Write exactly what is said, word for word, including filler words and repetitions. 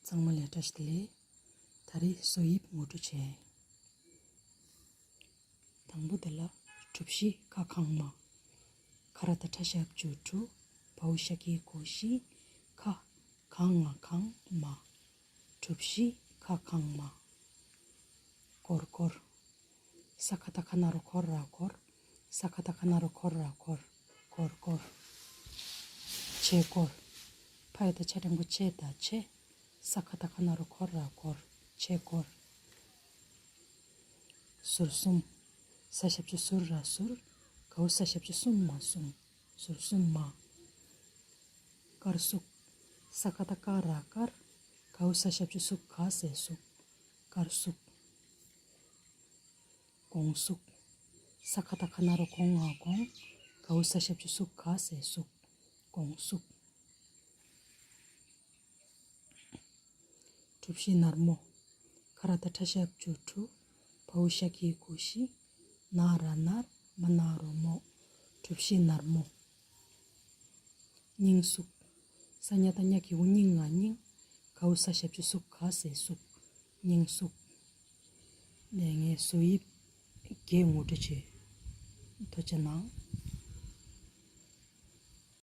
ཚང་མ་ལ་བཀྲ་ཤིས་བདེ་ལེགས། ད་རེས་བཟོ་དབྱིབས་ངོ་སྤྲོད་བྱེད། དང་པོ་དེ་ལ་གྲུ་བཞི་ཁ་གང་མ། ཁ་ར་བཏགས་ཁྲ་ཞབས་ཀྱུ་གྲུ། བའོ་ཞབས་ཀྱུ་གོ་བཞི། ཁ། ག་ང་གང་མ། གྲུ་བཞི་ཁ་གང་མ། སྐོར་སྐོར། ས་ཁ་བཏགས་ཁ་ན་རོ་ཁོ་ར་སྐོར། ས་ཁ་བཏགས་ཁ་ན་རོ་ཁོ་ར་སྐོར། སྐོར་སྐོར། ཆས་སྐོར། ཕ་ཡ་བཏགས་ཕྱ་འགྲེང་བུ་ཆེ་ད་ཆས། ས་ཁ་བཏགས་ཁ་ན་རོ་ཁོ་ར་སྐོར། ཆས་སྐོར། ཟུར་གསུམ། ས་ཞབས་ཀྱུ་ཟུ་ར་ཟུར། གའོ་ས་ཞབས་ཀྱུ་གསུ་མ་གསུམ། ཟུར་གསུམ་མ། དཀར་གཟུགས། ས་ཁ་བཏགས་ཀ་ར་དཀར། གའོ་ས་ཞབས་ཀྱུ་གཟུ་ག་ས་གཟུགས། དཀར་གཟུགས། གོང་གཟུགས། ས་ཁ་བཏགས་ཁ་ན་རོ་གོ་ང་གོང་། གའོ་ས་ཞབས་ཀྱུ་གཟུ་ག་ས་གཟུགས། གོང་གཟུགས། གྲུ་བཞི་ནར་མོ། ཁ་ར་བཏགས་ཁྲ་ཞབས་ཀྱུ་ཁྲུ། བའོ་ཞབས་ཀྱུ་གོ་བཞི། ན་ར་ནར། མ་ན་རོ་མོ། གྲུ་བཞི་ནར་མོ། སྙིང་གཟུགས། ས་ཉ་བཏགས་སྙ་གི་གུ་སྙི་ང་སྙིང་། གའོ་ས་ཞབས་ཀྱུ་གཟུ་ག་ས་གཟུགས། སྙིང་གཟུགས། ལས་ངན་བཟོ་དབྱིབས་བརྒྱད་ངོ་སྤྲོད་བྱེད། ཐུགས་རྗེ་གནང་།